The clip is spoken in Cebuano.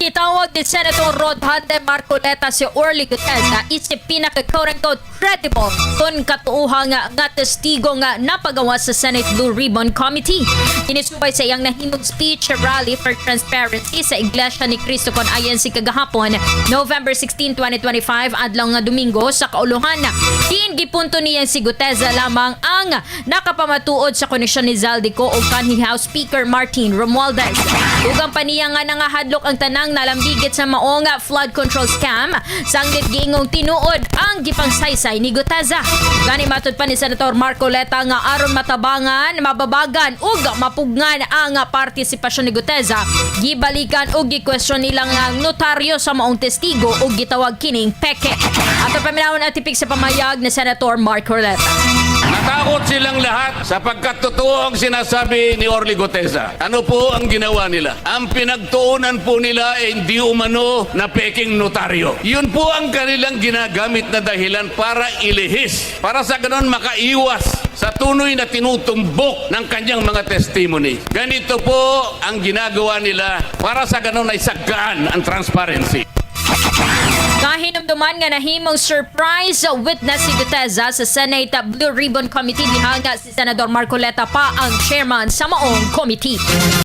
Gitawag ni Senator Rodante Marcoleta si Orly Guteza isip pinaka quote-unquote credible kon katuuha nga testigo nga napagawa sa Senate Blue Ribbon Committee. Kinisubay sa iyang nahimong speech rally for transparency sa Iglesia ni Cristo kon INC kagahapon, November 16, 2025, adlaw nga Domingo sa kauluhan. Diin gipunto niya si Guteza lamang ang nakapamatuod sa koneksyon ni Zaldy Co ug kanhi House Speaker Martin Romualdez. Dugang pa niya nga nangahadlok ang tanang nalambigit sa maong flood control scam sanglit giingong tinuod ang gipangsaysay ni Guteza. Gani matud pa ni Senator Marcoleta nga aron matabangan, mababagan ug mapugngan ang partisipasyon ni Guteza, gibalikan ug gikwestiyon nilang ang notaryo sa maong testigo ug gitawag kining peke. Ato paminawon ang tipik sa pamayag ni Senator Marcoleta. Natakot silang lahat sapagkat totoo ang sinasabi ni Orly Guteza. Ano po ang ginawa nila? Ang pinagtuunan po nila ay hindi umano na peking notaryo. Yun po ang kanilang ginagamit na dahilan para ilihis. Para sa ganon makaiwas sa tunoy na tinutumbok ng kanyang mga testimony. Ganito po ang ginagawa nila para sa ganon ay sagkaan ang transparency. Kahinumduman nga nahimong surprise witness si Guteza sa Senate Blue Ribbon Committee dihanga si Senador Marcoleta pa ang chairman sa maong committee.